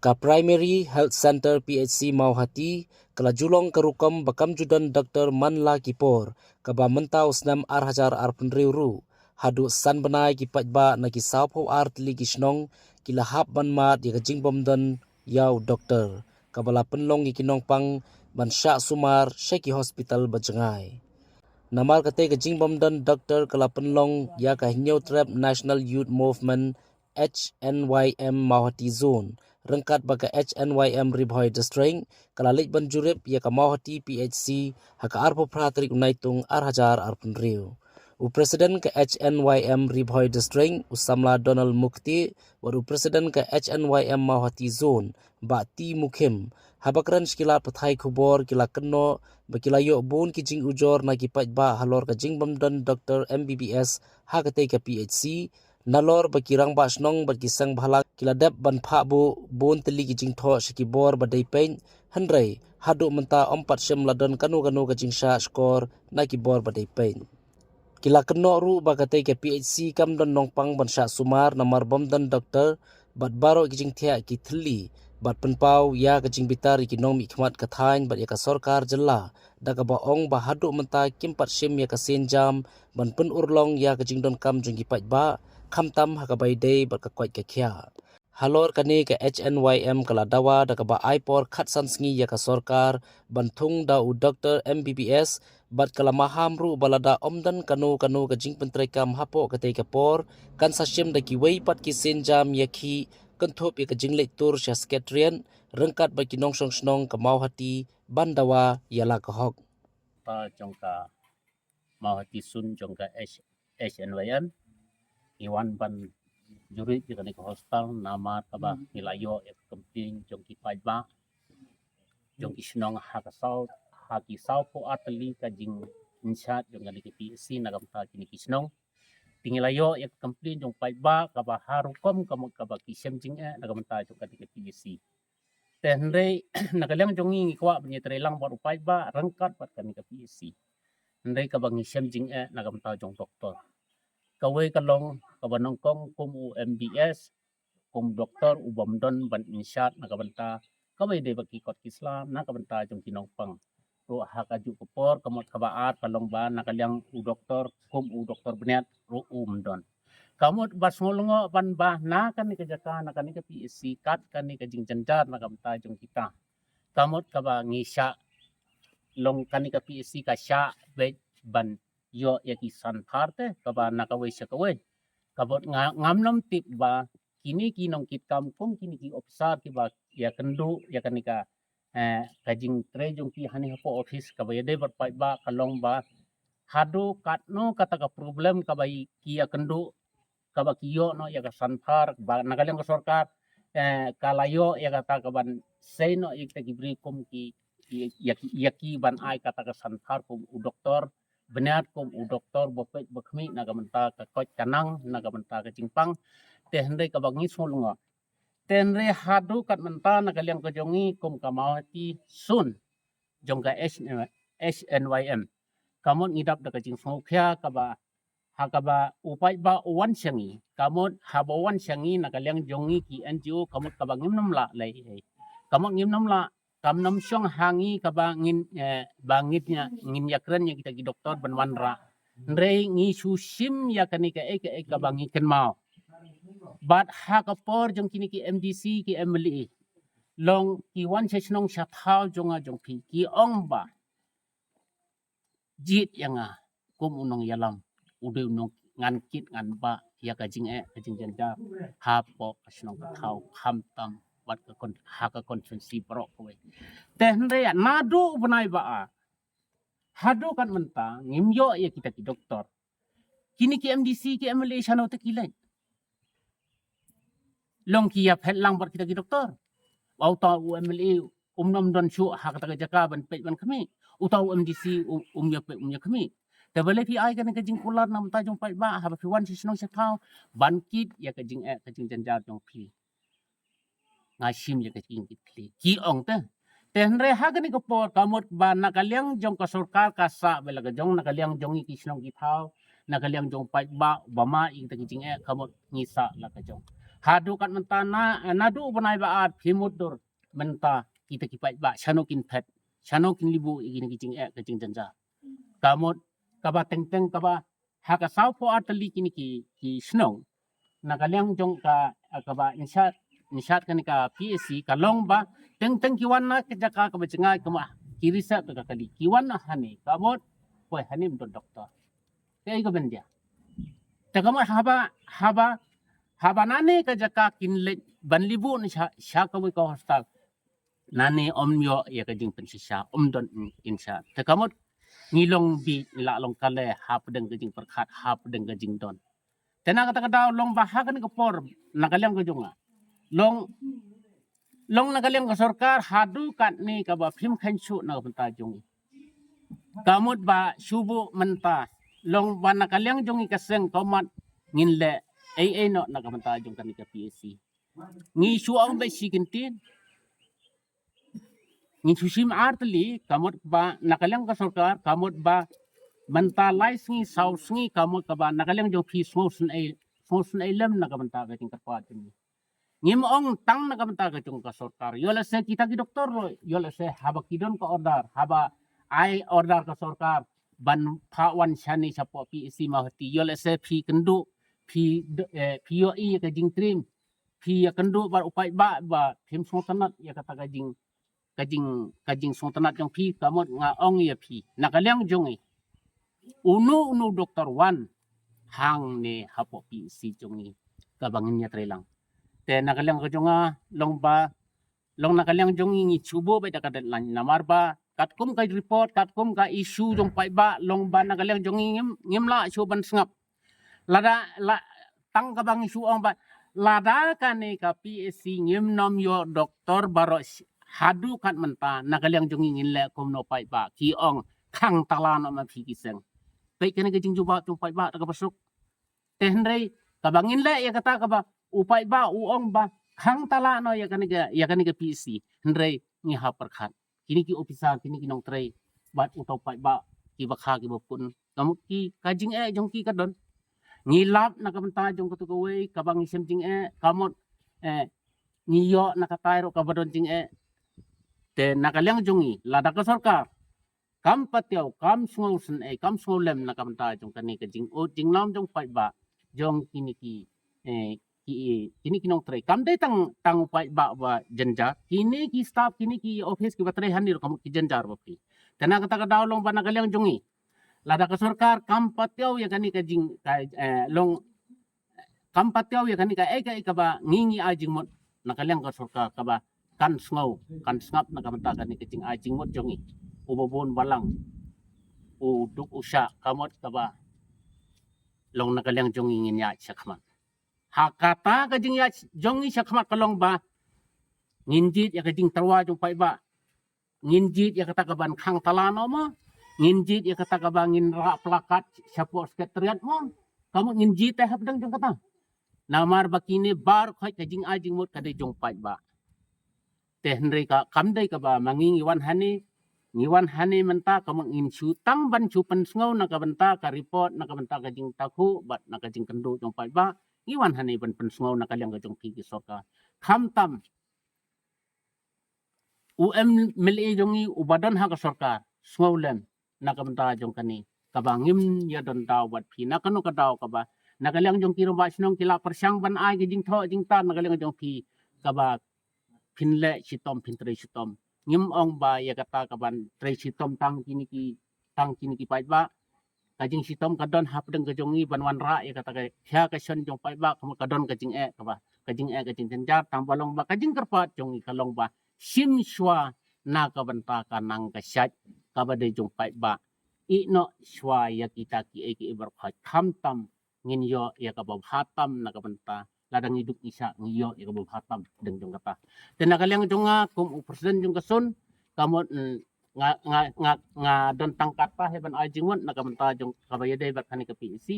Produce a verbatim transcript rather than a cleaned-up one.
Ka Primary Health Centre P H C Mawhati ka la ju long ka rukom ba kam ju don doktor man la ki por, kaba mynta u snem ar hajar arphew hynriew ruh haduh san bnai ki paidbah na ki sawphew ar tylli ki shnong ki la hap ban mad ïa ka jingbym don ïa u doktor, kaba la pynlong ïa ki nongpang ban shah sumar sha ki hospital ba jngai. Namar katei ka jingbym don doktor ka la pynlong ïa ka Hynñiewtrep National Youth Movement H N Y M Mawhati Zone ryngkat bad ka H N Y M Ri Bhoi District ka la leit ban jurip ïa ka Mawhati P H C ha ka arphew phra tarik u Naitung ar hajar arphew hynriew. U President ka H N Y M Ri Bhoi District, u samla Donald Mukti, bad u President ka H N Y M Mawhati Zone, Bah T Mukhim, haba kren sha ki lad pathai khubor ki la kynnoh ba ki la ïoh bun ki jingujor na ki paidbah halor ka jingbym don doktor M B B S ha katei ka P H C, nalor ba ki rangbah shnong bad ki seng bhalang ki la dep ban phah buh bun tylli ki jingthoh sha ki bor ba dei peit, hynrei haduh mynta ym pat shym la don kano kano ka jingshah shkor na ki bor ba dei peit. Ki la kynnoh ruh ba katei ka P H C kam don nongpang ban shah sumar namar bym don doktor, bad baroh ki jingthiah ki thylli, bad pynpaw ïa ka jingbitar ïa ki nongmihkhmat ka thaiñ bad ïa ka sorkar jylla, da kaba ong ba haduh mynta kim pat shim ïa ka sienjam ban pynurlong ïa ka jingdonkam jong ki paidbah, khamtam ha kaba ïadei bad ka koit ka khiah. Halor kane ka H N Y M ka la dawa da kaba ai por khatsan sngi ïa ka sorkar ban thung da u doktor M B B S, bad ka la maham ruh ba lada ym don kano kano ka jingpyntreikam hapoh katei ka por, kan sa shim da kiwei pat ki sienjam ïakhih, kynthup ïa ka jingleit tur sha Secretariat ryngkat bad ki nongshong shnong ka Mawhati ban dawa ïa la ka hok. Ta jong ka Mawhati Zone jong ka H-, H N Y M. Ngi wan ban jurip ïa kane ka hospital namar kaba ngi la ïoh ïa ka complain jong ki paidbah, jong ki shnong ha ka saw, ha ki sawphew ar tylli ka jingpynshad jong kane ka P H C na ka bynta kine ki shnong. Te ngi la ïoh ïa ka complain jong paidbah kaba ha rukom ka mut kaba ki shem jingeh na ka bynta jong kane ka P H C. Te hynrei na ka liang jong ngi ngi kwah ban ïatreilang bad u paidbah ryngkat bad kane ka P H C. Hynrei kaba ngi shem jingeh na ka bynta jong doktor. Kawei ka long kaba nyngkong kum u M B S, kum doktor u bym don ban pynshad na ka bynta kaba ïadei bad ki kot ki sla na ka bynta jong ki nongpang. Ruh ha kajuh ka por ka mut kaba ar ka long ba na ka liang u doktor kum u doktor bniat ruh um don. Ka mut ba sngewlyngngoh ban ba na kane ka jaka na kane ka P H C kat kane ka jingjynjar na ka bynta jong kita. Ka mut kaba ngi shah long kane ka P H C ka shah beit ban ïoh ïa ki san phar te kaba na kawei sha kawei. Ka mut nga, ngam nym tip ba kine ki nongkitkam kum kine ki ophisar kiba ïakynduh ïa kane ka, eh, ka jingtrei jong ki hangne hapoh office kaba ïadei bad paidbah ka long ba haduh katno kata ka problem kaba ki ïakynduh kaba ki ïoh noh ïa ka san phar ba na ka liang ka sorkar, eh, ka la ïoh ïa kata kaban sei noh ïa kita ki briew kum ki, ki, ïa ki, ïa ki ban ai kata ka san phar kum u doktor bniat kum u doktor ba peit ba khmih na ka bynta ka koit ka nang na ka bynta ka jingpang. Te hynrei kaba ngi sngewlyngngoh. Te hynrei haduh kat mynta na ka liang ka jong ngi kum ka Mawhati Zone jong ka H N Y M. Ka mut ngi dap da ka jingsngewkhia kaba ha kaba u paidbah u wan sha ngi. Ka mut haba u wan sha ngi na ka liang jong ngi ki N G O ka mut kaba ngim nym lah leh ei. Ka mut ngim nym lah kam nym shong ha ngi kaba ngin, eh, ba ngin ïa, ngin ïakren ïa kita ki doktor ban wanrah. Hynrei ngi shu shim ïa kane kaei kaei kaba ngi kynmaw. Bad ha ka por jong kine ki M D C ki M L A long ki wan sha shnong sha thaw jong nga jong phi ki ong ba jied ïa nga kum u nongïalam u dei u nong ngan kit ngan bah ïa ka jingeh ka jingjynjar hapoh ka shnong ka thaw khamtam bad ka kon-, ha ka constituency baroh kawei. Te hynrei naduh u bnai ba ar haduh kat mynta ngim ïoh ïa kita ki doktor. Kine ki M D C ki M L A shano te ki leit. Long ki ïaphet lang bad kita ki doktor. Ba uta u M L A um nym don shuh ha kata ka jaka ban peit ban khmih. Uta u M D C um, um ïapeit um ïakhmih. Te balei phi ai kane ka jingkular na bynta jong paidbah haba phi wan sha shnong sha thaw ban kit ïa ka jingeh ka jingjynjar jong phi. Nga shim ïa ka jingkit khlieh ki ong te. Te hynrei ha kane ka por ka mut ba na ka liang jong ka sorkar ka sah beit la ka jong, na ka liang jong ngi ki shnong ki thaw, na ka liang jong paidbah ba mad ïa kita ki jingeh ka mut ngi sah la ka jong. Haduh kat mynta na, naduh u bnai ba ar phi mutdur mynta kita ki paidbah shano kin phet, shano kin libuh ïa kine ki jingeh ka jingjynjar. Ka mut kaba teng teng kaba ha ka saw phew ar tylli kine ki, ki shnong na ka liang jong ka, kaba in shad, in shad kane ka P H C ka long ba teng teng ki wan na ka jaka kaba jngai, ka mut ki research ka kali, ki wan na hane, ka mut poi hane ym don doktor. Kaei kaban jia? Te ka mut haba, haba, haba nane ka jaka kin leit ban libuh na sha, sha kawei ka hospital, nane ym ïoh ïa ka jingpynshisha, ym don in, in sha. Te ka mut ngi long bih, ngi lah long kale hapdeng ka jingpyrkhat, hapdeng ka jingdon. Te na kata ka daw long ba ha kane ka por na ka liang ka jong nga, long, long na ka liang ka sorkar, haduh katne kaba phim kheiñ shuh na ka bynta jong ngi. Ka mut ba shu buh mynta, long ba na ka liang jong ngi ka seng ka ummat ngin leh ei ei noh na ka bynta jong kane ka P H C. Ngi shu ong ba shi kyntien, ngi shu shim ar tylli, ka mut ba na ka liang ka sorkar, ka mut ba mynta lai sngi, saw sngi, ka mut kaba na ka liang jong phi sngewsynei, sngewsynei lem na ka bynta ka jingkyrpad jong ngi. Ngim ong tang na ka bynta ka jong ka sorkar, ïoh lehse kita ki doktor ruh, ïoh lehse haba ki don ka order, haba ai order ka sorkar ban phah wan shane shapoh P H C Mawhati, ïoh lehse phi kynduh, phi d-, eh, phi ïohi ïa ka jingtriem, phi ïakynduh bad u paidbah ba phim sngewtynnat ïa kata ka jing, ka jing, ka jingsngewtynnat jong phi, ka mut nga ong ïa phi na ka liang jong ngi, uno uno doktor wan hangne hapoh P H C jong ngi kaba ngin ïatreilang. Te na ka liang ka jong nga, long ba, long na ka liang jong ngi, ngi shu buh beit da ka deadline, namar ba katkum ka report, katkum ka issue jong paidbah, long ba na ka liang jong ngi ngim, ngim lah shuh ban sngap. Lada, la, tang kaba ngi shu ong ba lada kane ka P H C ngim nym ïoh doktor baroh sh-, haduh kat mynta, na ka liang jong ngi ngin leh kumno paidbah? Ki ong khang tala noh ma phi ki seng. Peit kane ka jingjubab jong paidbah, ta kaba suk. Te hynrei kaba ngin leh ïa kata kaba u paidbah u ong ba khang tala noh ïa kane ka, ïa kane ka P H C, hynrei ngi hap pyrkhat. Kine ki ophisar, kine ki nongtrei bad uto u paidbah kiba kha kiba pun, ka mut ki, ka jingeh jong ki ka don. Ngi lap na ka bynta jong katu kawei kaba ngi shem jingeh, ka mut, eh, ngi ïoh na katai ruh kaba don jingeh. Te na ka liang jong ngi, lada ka sorkar kam patiaw, kam sngewsynei, kam sngewlem na ka bynta jong kane ka jingud jinglam jong paidbah, jong kine ki, eh, ki, kine ki nongtrei. Kam dei tang, tang u paidbah ba jynjar, kine ki staff, kine ki office kiba trei hangne ruh ka mut ki jynjar bapli. Te na kata ka daw long ba na ka liang jong ngi, lada ka sorkar kam patiaw ïa kane ka jing, ka, eh, long, kam patiaw ïa kane kaei kaei kaba ngi ngi ai jingmut na ka liang ka sorkar, kaba kan sngew, kan sngap na ka bynta kane ka jingai jingmut jong ngi. Uba bun balang, u duk u shah, ka mut kaba long na ka liang jong ngi ngin ïaid shakhmat. Ha kata ka jingïaid jong ngi shakhmat ka long ba ngin jied ïa ka jingtyrwa jong paidbah, ngin jied ïa kata kaban khang tala noh mo, ngin jied ïa kata kaba ngin rah plakat shapoh Secretariat mo, ka mut ngin jied te hapdeng jong kata. Namar ba kine baroh khoit ka jingai jingmut ka dei jong paidbah. Te hynrei ka, kam dei kaba ma ngi ngi wan hangne, ngi wan hangne mynta ka mut ngin shu tang ban shu pynsngew na ka bynta ka report, na ka bynta ka jingtakhuh bad na ka jingkynduh jong paidbah. Ngi wan hangne ban pynsngew na ka liang ka jong phi ki sorkar. Khamtam u MLA jong ngi uba don ha ka sorkar, sngewlem na ka bynta jong kane, kaba ngim ïa don daw bad phi na kano ka daw kaba na ka liang jong ki rangbah shnong ki la pyrshang ban ai ka jingthoh jingtar na ka liang jong phi, kaba phin leh shitom, phin trei shitom. Ngim ong ba ïa kata kaban trei shitom tang kine ki, tang kine ki paidbah. Ka jingshitom ka don hapdeng ka jong ngi ban wanrah ïa kata ka, ïa ka shon jong paidbah, ka mut ka don ka jingeh kaba, ka jingeh ka jingjynjar, tang ba long ba ka jingkyrpad jong ngi ka long ba shim shuwa na ka bynta ka nang ka shait kaba dei jong paidbah. Ïeh noh shuwa ïa kita kiei kiei baroh khoit, khamtam ngin ïoh ïa kaba bha tam na ka bynta, lada ngi duk ngi shah ngi ïoh ïa kaba bha tam deng jong kata. Te na ka liang jong nga kum u president jong ka SUN, ka mut, mm, nga, nga, nga, nga don tang kata hi ban ai jingmut na ka bynta jong kaba ïadei bad kane ka P H C.